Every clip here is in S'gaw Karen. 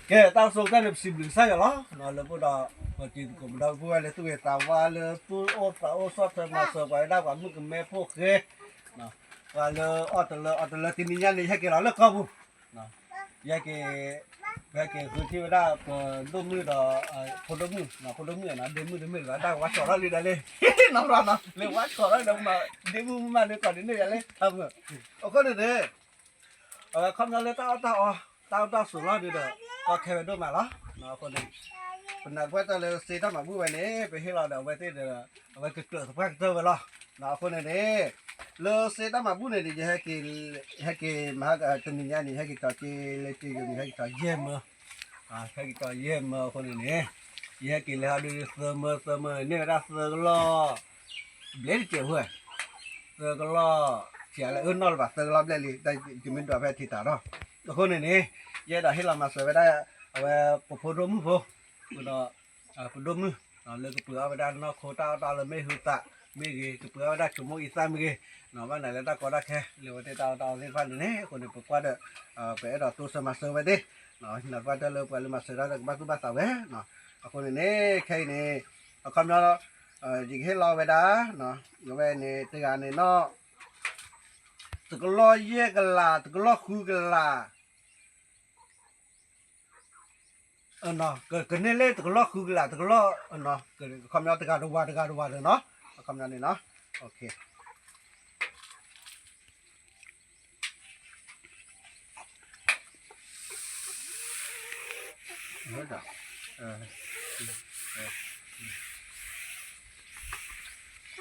ကဲ တၢ်ကစီၣ်တၢ်န့ၣ် ပစံးဘျုးကစၢ်ယွၤလီၤ. လၢပအိၣ်ဒီး ပတံၤသကိးပဒီပုၢ်ဝဲၢ်လၢသူၣ်ဂ့ၤသးဝါလၢသူၣ်အိၣ်သးအိၣ်ဆီၣ်ထွဲမၤစၢၤပှၤဝဲဒၣ်ပှၤမုၣ်ကမဲဖိဃဲ ပှၤလၢအီၣ်တလၢအီတလၢတနံၤညါန့ၣ် ယဟဲက့ၤလီၤလၢကီၢ်ပူၤ ယဟဲက့ၤ ပဟဲက့ၤဃုထံၣ်ဝဲဒၣ်ပဒိၣ်မုၣ်ဒီး ဖိဒိၣ်မုၣ် ဖိဒိၣ်မုၣ်နီၤ ဒ့မုၣ်ဒ့မုၣ်လီၤ တၢ်ဝါဆီၣ်ထီၣ်လံဒီးလံ နီၢ်နီၢ် လၢဝါဆီၣ်ထီၣ်ဒီး ဒ့မုၣ်မုၣ်မးလၢကီၢ်ဒ်န့ၣ်ယၤလံ အဃိန့ၣ်န့ၣ် အဝဲခီပညီလၢတၢ်အီၣ်တၢ်အီ တၢ်အိၣ်တၢ်ဆိးလီၤဒုးဒီး ကီခဲဝဲဒိၣ်မးလီၤ. အဃိန့ၣ် ပနၢ်ပၢၢ်တၢ်လၢစ့တၢ်မၤဘူၣ်ဝဲန့ၣ် ပဟ့ၣ်လီၤဒီးအဝဲသ့ၣ်ဒီး အဝဲကကျၢၤသပှၢ်ကတၢၢ်ဝဲလီၤ. အဃိန့ၣ်န့ၣ် လၢစ့တၢ်မၤဘူၣ်န့ၣ်န့ၣ် ယဟဲက့ၤ ယဟဲက့ၤမဟါတနံၤညါန့ၣ် ယဟဲက့ၤကၠီၤက့ၤလၢက့ၤယိၤန့ၣ် ယဟဲက့ၤကၠီၤယဲၢ်မၢ ဟဲက့ၤကၠီၤယဲၢ်မၢအဃိန့ၣ်န့ၣ် ယဟဲက့ၤလဲၤဟီဒုးသၢမၢ သၢမၢန့ၣ် န့ၢ်ဝဲဒၣ်သၢကလီၢ် ဘျဲၣ်တစဲးဖိ သၢကလီၢ် ဆံးအါလၢအၢနီၢ်လၢၤဘၣ် သၢကလီၢ်ဘျဲၣ်လံ တၢ်ယမ့ၢ်ဒွးဖဲထံးတၢ်ဒီး အဃိန့ၣ်န့ၣ် ယအဲၣ်ဒိးဟ့ၣ်လီၤမၤစၢၤဝဲဒၣ် အဝဲပဖိဒိၣ်မုၣ်ဖိ ဒီး ပဒိၣ်မုၣ် လၢကပှ့ၤအီၣ်ဝဲဒၣ်နီၢ်ခိတၢ်အီၣ်တၢ်လၢမ့ၢ်ဟုသးမ့ၢ်ဂ့ၤ ကပှ့ၤအီၣ်ဝဲဒၣ်ဆိမိၣ်အံသၣ်မ့ၢ်ဂ့ၤ ဘၣ်နၤလၢတၢ်ကီတၢ်ခဲ လၢအဝဲသ့ၣ်တၢ်အီၣ်တၢ်အီသ့ၣ်တဖၣ်န့ၣ်န့ၣ် အဃိန့ၣ် ပကွၢ်ဒီး ပအဲၣ်ဒိးတိစၢၤမၤစၢၤဝဲသ့ၣ် နၢ်ပၢၢ်တၢ်လၢပှၤလၢမၤစၢၤတၢ်ဒီးကဘၣ်သူၣ်ဘၣ်သးဝဲ အဃိန့ၣ်န့ၣ် ခဲအံၤန့ၣ် အခီပညီ ယကဟ့ၣ်လီၤဝဲဒၣ် အဝဲန့ၣ် တဂၤန့ၣ်နီၤ တကလီၢ်ယဲၢ်ကလး တကလီၢ်ဃုကလး ကန့ၢ်လၢတကလီၢ်ဃုကလး တကလီၢ် အခီပညီတဂၤတဝၤ တဂၤတဝၤဒီးနီၤ အခီပညီန့ၣ်နီၤ ကလီ တၢ်ယမ့ၢ်ဒွးဒီးကကဒီး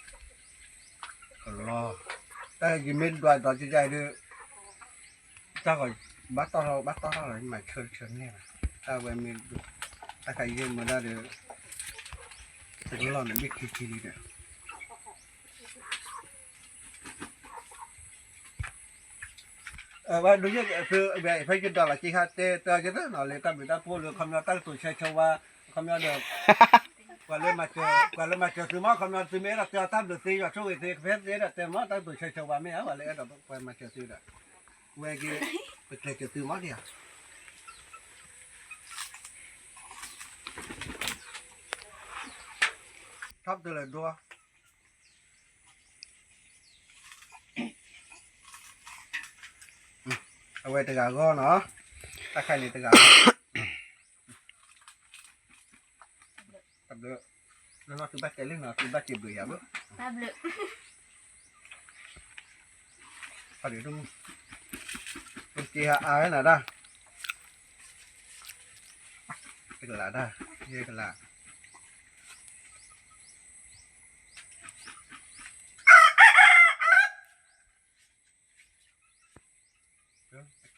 တၢ်ဂီၤ ဘၣ်တီၢ်ထီၣ် ဘၣ်တီၢ်ထီၣ်လီၤ ယမၤဆၢဆၢန့ၣ်ဘၣ် တၢ်ဝဲမ့ၢ်ဒိး တၢ်ခါယဲၢ်မၢဒၣ်ဒီး တကလီၢ်န့ၣ် ဘ့ၣ်ခံခံလံဒီး ဝဲဒိးယဲၢ်သု ဖဲယဒွးလီၤက့ၤခါတဲတၢ်ယဲၢ်သၢနီၤ လၢတၢ်ဘျုးတၢ်ဖှိၣ်လၢခီပညီတၢ်ကတိၤဆၢဆၢဝါ ခီပညီဒီး ပှၤလၢမၤစၢၤ ပှၤလၢမၤစၢၤသုမး ခီပညီသုမ့ၢ်အဲၣ်ဒိးတဲအီၤတၢ်ဘျုးသ့ယွၤဆိၣ်ဂ့ၤသ့ ဖဲသ့အဲၣ်ဒိးတဲမး တၢ်ကတိၤဆၢဆၢဝါမ့ၢ်ဧါ ပှၤလၢအဲၣ်ဒိးပှၤမၤစၢၤသုဒီး ဝဲက့ၤ ပကျဲးစၢးသုမးဒံးဧါ ထီၣ်ပတုာ်လၢဒိ အဝဲတဂၤဂီၢ်နီၤ တၢ်ခါန့ၣ်တဂၤဂီၢ် တၢ်ဘျုး နီၢ်နီၢ်သုဘၣ်တဲလံနီၤ သုဘၣ်စံးဘျုးယၤဘၣ် တၢ်ဘျုး တက့ၤဟးအါဝဲနၤဒၣ် တကလးဒၣ် ယဲၢ်ကလး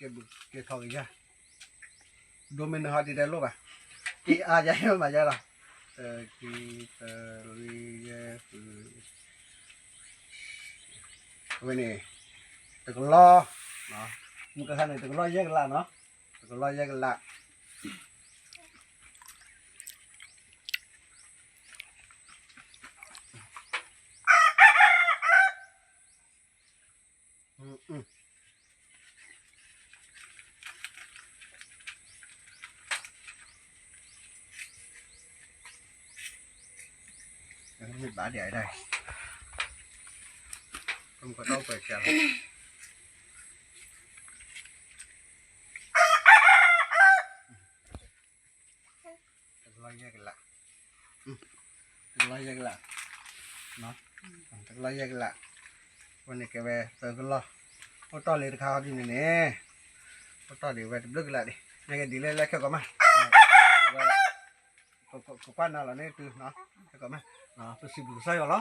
ကဲဘူးကဲထီၣ်ကယၤ ဒိမ့ၢ်နဟးဒ်တဲလိၣ်ဘၣ် က့ၤအါယၤယမၤယၤလီၤ တက့ၤ တရံး ယဲၢ် ဃု အဝဲန့ၣ် တကလီၢ် မုၢ်ကဟါန့ၣ် တကလီၢ်ယဲၢ်ကလးနီၤ တကလီၢ်ယဲၢ်ကလး မ့ၢ်ဘၣ်ဒ်အံၤဒၣ် ကမကတီၢ်ပှဲၤစှၤလီၤ တကလီၢ်ယဲၢ်ကလး တကလီၢ်ယဲၢ်ကလး တကလီၢ်ယဲၢ်ကလး အဃိန့ၣ်ကဲဝဲသၢကလီၢ် အိၣ်တီၢ်လံတခါဟီဒ်န့ၣ်န့ၣ် အိၣ်တီၢ်ဒံးဝဲတဘျုးကလးဒံး နကဒ်လဲၣ်လဲၣ်ခဲကိးမး ဝဲ ကကွၢ်နၤလီၤန့ၣ်တုၤ ခဲကိးမး ပစံးဘျုးကစၢ်ယွၤလီၤ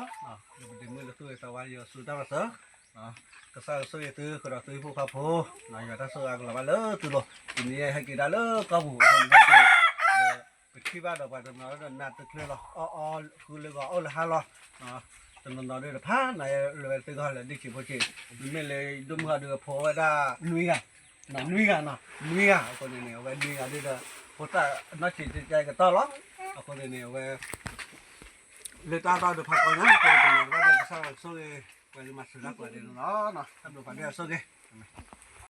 ပဒ့မုၣ်လၢသူၣ်ဂ့ၤသးဝါယွၤဆိၣ်တၢ်ဘၣ်စၢၤ ကစၢ်ယွၤဆိၣ်ဂ့ၤသု ဃုာ်ဒီးသုဟံၣ်ဖိဃီဖိ ယွၤတၢ်ဆိၣ်ဂ့ၤအကလီၤဘၣ်လၢသုလိၤ တနံၤအံၤဟဲက့ၤဒၣ်လၢကီၢ်ပူၤအဃိန့ၣ် ဟဲက့ၤ ဒီးပထံၣ်ဘၣ်ဒီးပှၤတနီၤဒီးနးတချုးလီၤ အီၣ်အီၣ်ဃုလၢဂီၤအိၣ်လၢဟါလီၤ တနီၤနီၤဒီးတဖၣ်နၤယဲလၢဝဲသ့ၣ်ဂီၢ်လၢဒ်ဆံးဖိဆံး မ့မ့ၢ်လၢဒိၣ်မုၢ်ဟီဒုးအဖိဝဲဒၣ်နွံဂၤ နွံဂၤနီၤ နွံဂၤအဃိန့ၣ်န့ၣ် အဝဲနွံဂၤဒုးဒီး ဖိသၣ်အနီၢ်ဆံးကဲကတီၢ်လီၤ အဃိန့ၣ်န့ၣ် အဝဲ လၢတၢ်တီဒီးဖးကီညါ ပတနီၤတဘၣ်ဒီးကစၢ်ယွၤဆိၣ်ဂ့ၤ ပှၤလၢမၤစၢၤတၢ်ပှၤဒဲးန့ၣ်လီၤ တၢ်ဘျုးပှၤဒဲးအဆိၣ်ဂ့ၤ